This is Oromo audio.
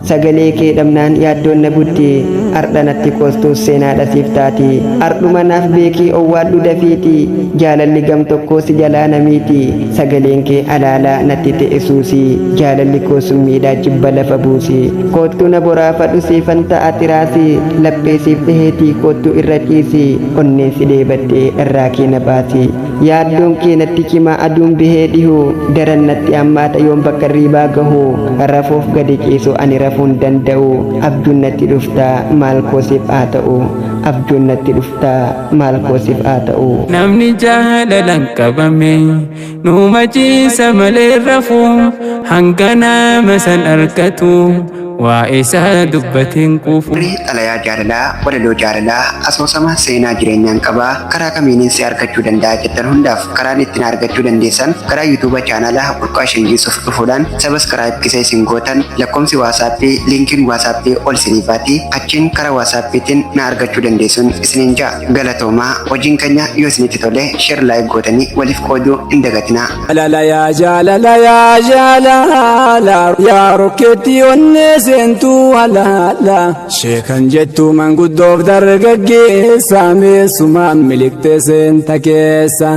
Sagalee kee dhabnaan yaaddoon na butti. Ardha natti qoostuus seenaadha siif taati. Ardhuma naaf beekii owwaadhu dafiiti. Jaalalli gam tokkoo si jalaa na miiti. Sagaleen kee alaalaa natti ta'e suusi. Jaalalli koo summiidha jibba lafa buusi. Koottu na boraafadhu siifan ta'a xiraasi. Laphee siif dhaheetii koottu irra ciisi. Onneen si dheebattee dharraa kee na baasi. Yaaddoon kee natti cimaa aduun bahee dhihu daran natti hammaata yoon bakka hirriibaa gahu rafuuf gadi ciisu ani rafuun danda'u abjuun natti dhufta maal koo siif haa ta'u abjuun natti dhufta maal koo siif haa ta'u. Namni jaalalan qabame numa ciisa malee rafu hanga nama san argatu waa isaa dubbateen quufu. Warri xalayaa jaalalaa, walaloo jaalalaa, asoosama seenaa jireenyaan qabaa karaa kamiinin si argachuu danda'a jettan hundaaf karaan ittiin argachuu dandeessan karaa yuutuuba chaanala Burqaa Shangiisuuf dhufuudhaan sabaskiraayib gisa isin gootan lakkoomsi waasaappii liinkiin waasaappii ol isinii baati achiin karaa waasaappiitiin na argachuu dandeessuun isiniin ja'a. Galatoomaa hojiin keenya yoo isinitti tole share like gootanii waliif qooduu hin dagatinaa. Jaalala yaa jaalala yaa jaalala yaa rokkeetti onnee seentuu halaala sheekan jettuu manguddoof dargaggeessa meessumaan miliqxee seenta keessa.